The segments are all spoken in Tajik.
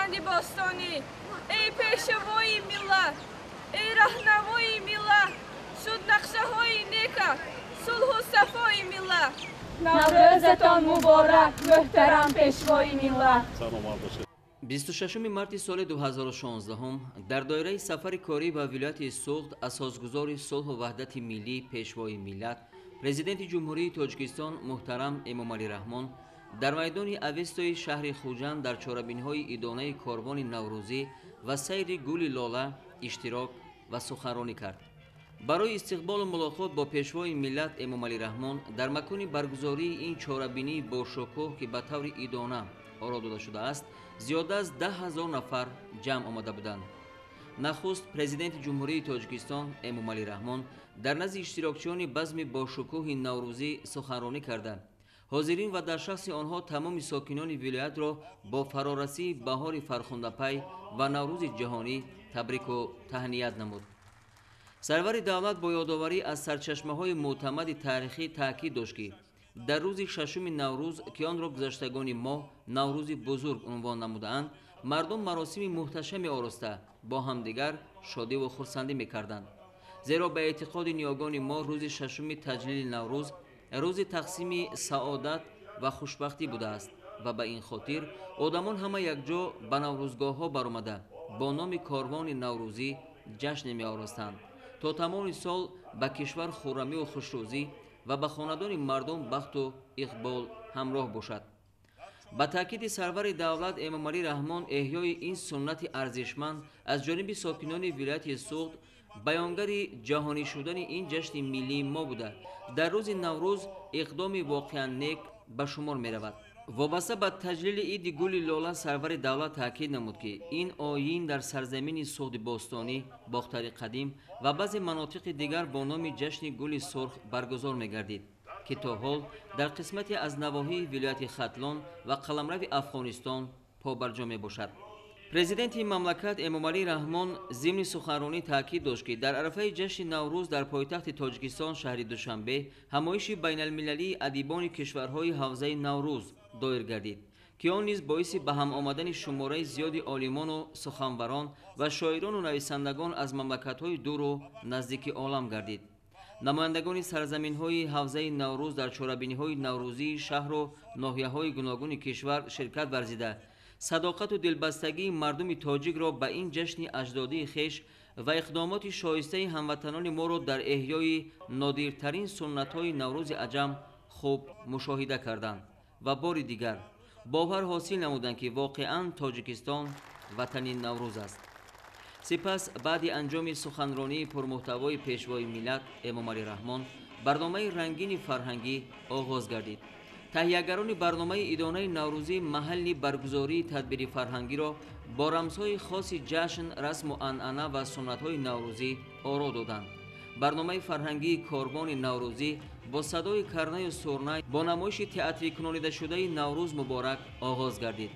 Хуҷанди бостонӣ, эй пешвои миллат, эй раҳнамои миллат, шуд нақшаҳои нека, сулҳу сафои миллат. Наврӯзатон муборак, муҳтарам пешвои миллат. Саломат бошед. 26 марти соли 2016 дар доираи сафари корӣ ба вилояти Суғд асосгузори сулҳу ваҳдати миллӣ, пешвои миллат, Президенти Ҷумҳурии Тоҷикистон муҳтарам Эмомалӣ Раҳмон дар майдони Авестои шаҳри Хуҷанд дар чорабиниҳои идонаи корвони наврӯзӣ ва сайри гули лола иштирок ва суханронӣ кард. Барои истиқболу мулоқот бо пешвои миллат Эмомалӣ Раҳмон дар макони баргузории ин чорабинии бошукӯҳ, ки ба таври идона оро дода шудааст, зиёда аз 10 000 нафар ҷамъ омада буданд. Нахуст Президенти Ҷумҳурии Тоҷикистон Эмомалӣ Раҳмон дар назди иштирокчиёни базми бошукӯҳи наврӯзӣ суханронӣ карда, ҳозирин ва дар шахси онҳо тамоми сокинони вилоятро бо фарорасии баҳори фархундапай ва Наврӯзи ҷаҳонӣ табрику таҳният намуд. Сарвари давлат бо ёдоварӣ аз сарчашмаҳои мӯътамади таърихӣ таъкид дошт, ки дар рӯзи шашуми Наврӯз, ки онро гузаштагони мо Наврӯзи бузург унвон намудаанд, мардум маросими муҳташаме ороста, бо ҳамдигар шодиву хурсандӣ мекарданд. Зеро ба эътиқоди ниёгони мо рӯзи шашуми таҷлили Наврӯз рӯзи тақсими саодат ва хушбахтӣ будааст ва ба ин хотир одамон ҳама якҷо ба наврӯзгоҳҳо баромада, бо номи корвони наврӯзӣ ҷашне меоростанд, то тамоми сол ба кишвар хуррамию хушрӯзӣ ва ба хонадони мардум бахту иқбол ҳамроҳ бошад. Ба таъкиди сарвари давлат Эмомалӣ Раҳмон, эҳёи ин суннати арзишманд аз ҷониби сокинони вилояти Суғд баёнгари ҷаҳонӣ шудани ин ҷашни миллии мо буда, дар рӯзи Наврӯз иқдоми воқеан нек ба шумор меравад. Вобаста ба таҷлили иди гули лола сарвари давлат таъкид намуд, ки ин оин дар сарзамини Суғди бостонӣ, Бохтари қадим ва баъзе манотиқи дигар бо номи ҷашни гули сурх баргузор мегардид, ки то ҳол дар қисмате аз навоҳии вилояти Хатлон ва қаламрави Афғонистон побарҷо мебошад. Президенти мамлакат Эмомалӣ Раҳмон зимни суханронӣ таъкид дошт, ки дар арафаи ҷашни Наврӯз дар пойтахти Тоҷикистон, шаҳри Душанбе, ҳамоиши байналмилалии адибони кишварҳои ҳавзаи Наврӯз доир гардид, ки он низ боиси ба ҳам омадани шумораи зиёди олимону суханварон ва шоирону нависандагон аз мамлакатҳои дуру наздики олам гардид. Намояндагони сарзаминҳои ҳавзаи Наврӯз дар чорабиниҳои наврӯзии шаҳру ноҳияҳои гуногуни кишвар ширкат варзида, садоқату дилбастагии мардуми тоҷикро ба ин ҷашни аҷдодии хеш ва иқдомоти шоистаи ҳамватанони моро дар эҳёи нодиртарин суннатҳои Наврӯзи аҷам хуб мушоҳида карданд ва бори дигар бовар ҳосил намуданд, ки воқеан Тоҷикистон ватани Наврӯз аст. Сипас баъди анҷоми суханронии пурмуҳтавои пешвои миллат Эмомалӣ Раҳмон барномаи рангини фарҳангӣ оғоз гардид. Таҳиягарони барномаи идонаи наврӯзӣ маҳалли баргузории тадбири фарҳангиро бо рамзҳои хоси ҷашн, расму анъана ва суннатҳои наврӯзӣ оро доданд. Барномаи фарҳангии корвони наврӯзӣ бо садои карнаю сурнай, бо намоиши театрикунонидашудаи «Наврӯз муборак» оғоз гардид.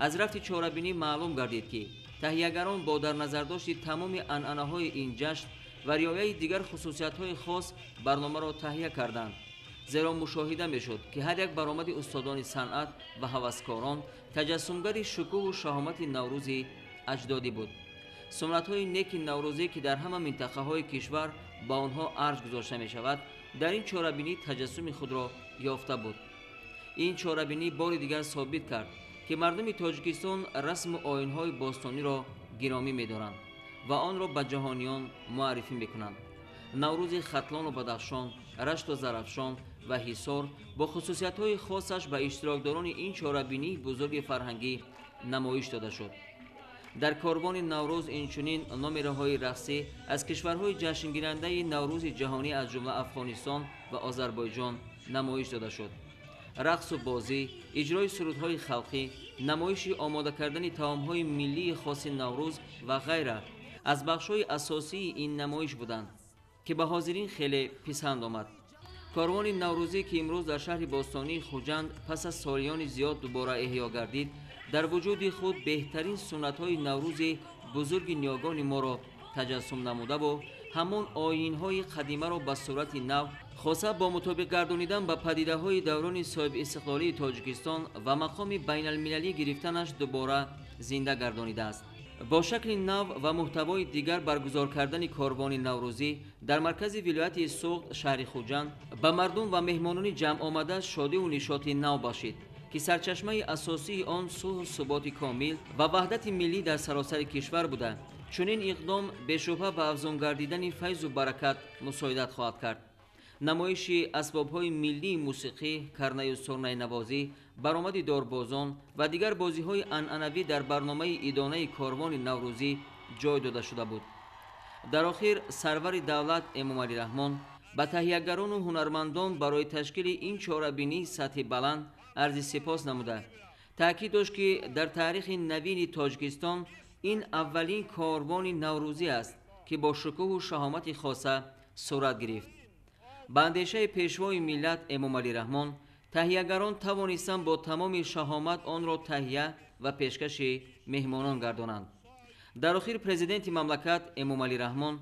Аз рафти чорабинӣ маълум гардид, ки таҳиягарон бо дар назардошти тамоми анъанаҳои ин ҷашн ва риояи дигар хусусиятҳои хос барномаро таҳия карданд. Зеро мушоҳида мешуд, ки ҳар як баромади устодони санъат ва ҳаваскорон таҷассумгари шукӯҳу шаҳомати Наврӯзи аҷдодӣ буд. Суннатҳои неки наврӯзӣ, ки дар ҳама минтақаҳои кишвар ба онҳо арҷ гузошта мешавад, дар ин чорабинӣ таҷассуми худро ёфта буд. Ин чорабинӣ бори дигар собит кард, ки мардуми Тоҷикистон расму оинҳои бостониро гиромӣ медоранд ва онро ба ҷаҳониён муаррифӣ мекунанд. Наврӯзи Хатлону Бадахшон, Рашту Зарафшон ва Ҳисор бо хусусиятҳои хосаш ба иштирокдорони ин чорабинии бузурги фарҳангӣ намоиш дода шуд. Дар корвони Наврӯз инчунин номераҳои рақсӣ аз кишварҳои ҷашнгирандаи Наврӯзи ҷаҳонӣ, аз ҷумла Афғонистон ва Озарбойҷон, намоиш дода шуд. Рақсу бозӣ, иҷрои сурудҳои халқӣ, намоиши омода кардани таомҳои миллии хоси Наврӯз ва ғайра аз бахшҳои асосии ин намоиш буданд, ки ба ҳозирин хеле писанд омад. Корвони наврӯзӣ, ки имрӯз дар шаҳри бостонии Хуҷанд пас аз солиёни зиёд дубора эҳё гардид, дар вуҷуди худ беҳтарин суннатҳои Наврӯзи бузурги ниёгони моро таҷассум намудаву ҳамон оинҳои қадимаро ба сурати нав, хоса бо мутобиқ гардонидан ба падидаҳои даврони соҳибистиқлолии Тоҷикистон ва мақоми байналмилалӣ гирифтанаш, дубора зинда гардонидааст. Бо шакли нав ва муҳтавои дигар баргузор кардани корвони наврӯзӣ дар маркази вилояти Суғд, шаҳри Хуҷанд, ба мардум ва меҳмонони ҷамъомада шодиву нишоти нав бахшид, ки сарчашмаи асосии он сулҳу суботи комил ва ваҳдати миллӣ дар саросари кишвар буда, чунин иқдом бешубҳа ба афзун гардидани файзу баракат мусоидат хоҳад кард. Намоиши асбобҳои миллии мусиқӣ, карнаю сурнайнавозӣ, баромади дорбозон ва дигар бозиҳои анъанавӣ дар барномаи идонаи корвони наврӯзӣ ҷой дода шуда буд. Дар охир сарвари давлат Эмомалӣ Раҳмон ба таҳиягарону ҳунармандон барои ташкили ин чорабинии сатҳи баланд арзи сипос намуда, таъкид дошт, ки дар таърихи навини Тоҷикистон ин аввалин корвони наврӯзӣ аст, ки бо шукӯҳу шаҳомати хоса сурат гирифт. Ба андешаи пешвои миллат Эмомалӣ Раҳмон, таҳиягарон тавонистанд бо тамоми шаҳомат онро таҳия ва пешкаши меҳмонон гардонанд. Дар охир президенти мамлакат Эмомалӣ Раҳмон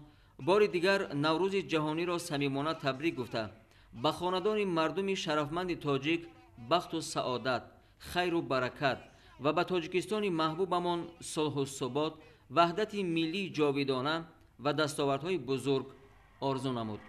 бори дигар Наврӯзи ҷаҳониро самимона табрик гуфта, ба хонадони мардуми шарафманди тоҷик бахту саодат, хайру баракат ва ба Тоҷикистони маҳбубамон сулҳу субот, ваҳдати миллии ҷовидона ва дастовардҳои бузург орзу намуд.